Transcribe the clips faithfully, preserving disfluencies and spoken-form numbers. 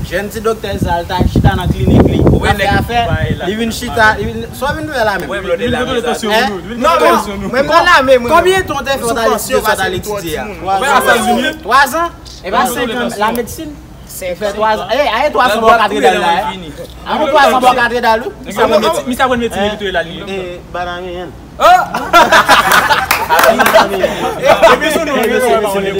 Jèn ti doktè sa, l ta chita nan klinik li. L ap fè afè, li vin chita, li vin, sa w vin fè la menm? Hein? Non, non, mwen, mwen nan lame, mwen. Konbyen tan w te fè w t al etidye sa w t al etidye a? Twa zan? E pa senk an, la medsin? Li fè twa zan. Eh, aye twa zan bò katedral la, eh. Avan twa zan bò katedral, wi. Misye aprann medsin epi tou e la li. Eh, Banameyen. Oh! Epi sou nou, epi sou nou.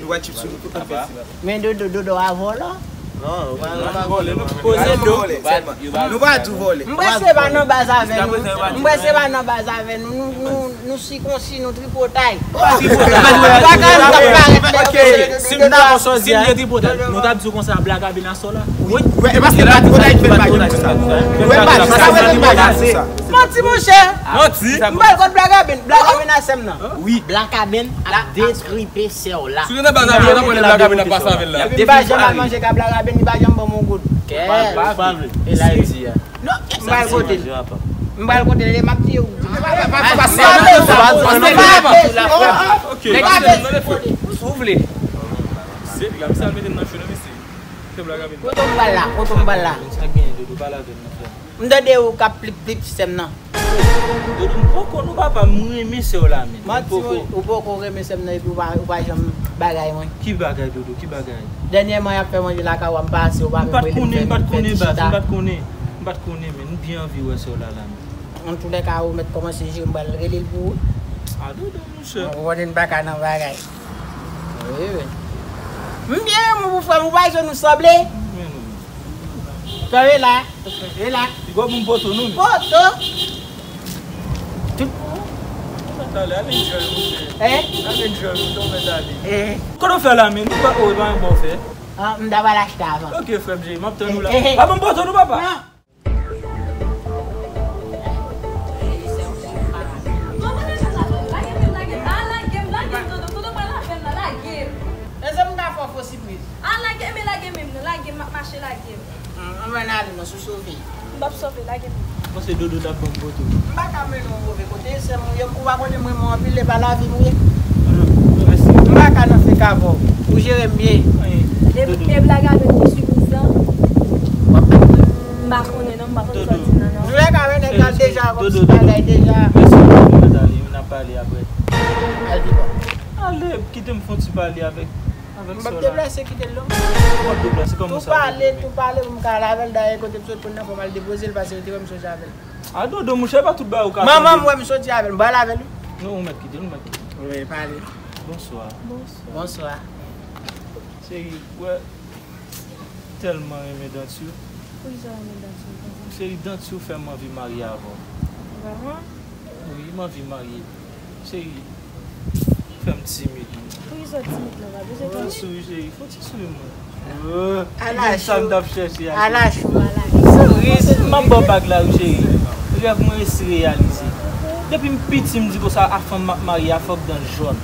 Nou wè chip sou nou tout an fè. Men Dodo, Dodo a vòlò. Non, nou pa, nou pa vòlè, nou. Poze do. Nou pa di w vòlè. M prèske pa nan baz avè nou. M prèske pa nan baz avè nou. Nou, nou, nou sikonsi, nou tripotay. Tripotay. Bagay nou t ap parèt lè yo. Si m ta fè sòsyè, si m te tripotay, nou t ap di w konsa, blakabin a sò la. Wi. Wi, e paske la tripotay ki fè bagay konsa. Wi, pa di sa, se tripotay, se sa. Manti, monchè. Manti. M pral kot blakabin. Blakabin a sè m nan. Wi. Blakabin ap detripe sè w la. Si w te nan baz avè l, w t ap wè lè blakabin ap pase avè l la. Li pa janm al manje ka blakabin, li pa janm ban m yon goud. Kè. Pa vle. E la e di a. Non, m pral kote l. M pral kote l, e m ap di w. Ok. Si w vle. Se li la, misye al mete m nan cho non, mesye. Fè blakabin. Kote w pral la, kote w pral la. Sa k genyen, Dodo, pale avè m, mon frè. M tande ou k ap plip plip sè m nan. Dodo, m poko non papa, m renmen sè w la, men. Manti, ou poko renmen sè m nan epi ou pa, ou pa janm bagay mwen. Ki bagay, Dodo, ki bagay? Dènyèman, y ap fè manje lakay ou a, m pase, ou pa menm rele m, fè m fè ti chita. M pa t konnen, baz, m pa t konnen. M pa t konnen, men m byen anvi wè sè w la, la, men. Antoulèka, ou mèt kòmanse jere, m pral rele l pou ou. A, Dodo, monchè. Ou konnen n pa ka nan bagay. Wi, wi. M byen renmen w pou frè m, ou pa wè nou sanble? Men nou. Frè, e la. E la. Li gwo pou m poto nou, men. Poto. Tout. Talè, al enjoy, monchè. Hein? Al enjoy, monchè, ou mèt ale. Eh. Kote w fè la, men? Nou pa, oh, e pa yon bon fè. Ah, m ta pral achte avan. Ok, frè m, m ap tann ou la. Eh, eh. Pa ban m poto nou, papa. Non. Mezanmi, m ka fè w fo sipriz. A, lage m, lage m, lage m, m ap mache, lage m. Ann, ann ale non, sou sove. M p ap sove, lage m. Mwen se Dodo t ap ban m poto. M pa ka mennen w move kote, sè m ou ye, ou pa konnen m renmen w anpil, e pa lavi m ou ye. Mèsi. M pa ka nan fek avè w. Ou jere m byen. E, e blakabin ki sipriz lan? M pa konnen non, m pa konn sa w di nan non. Dodo. Blakabin nèg la deja, kòm si bagay deja. Mèsi, Dodo, mèt ale, n ap pale apre. Al pi bò. Ale, kite m fè yon ti pale avèk M p ap deplase kite l non. Ou p ap deplase, kòman sa? Tou pale, tou pale pou m ka al avè l. Dayè kote m sot konn nan fò m al depoze l, paske l te wè m sonje avè l. A, Dodo, monchè, pa tout bagay ou ka tande. Manman m wè m soti avè l, m pral avè l wi. Non, ou mèt kite l, ou mèt kite l. Wi, pale. Bonswa. Bonswa. Bonswa. Cheri, wè, tèlman renmen Danti w. Poukisa w renmen Danti w konsa? Cheri, Danti w fè m anvi marye avè w. Vrèman? Wi, m anvi marye. Cheri, fè m timid wi. Poukisa w timid la? Pa bezwen timid. Fè yon souri, cheri. Fè yon ti souri mwen. Ala chou. Sa m t ap chèche a, cheri. Ala chou, ala chou. Souri, m ap ba w bag la wi, cheri. Rèv mwen resi reyalize. Depi m piti, m di konsa, a fanm m ap marye a, fòk dan l jòn.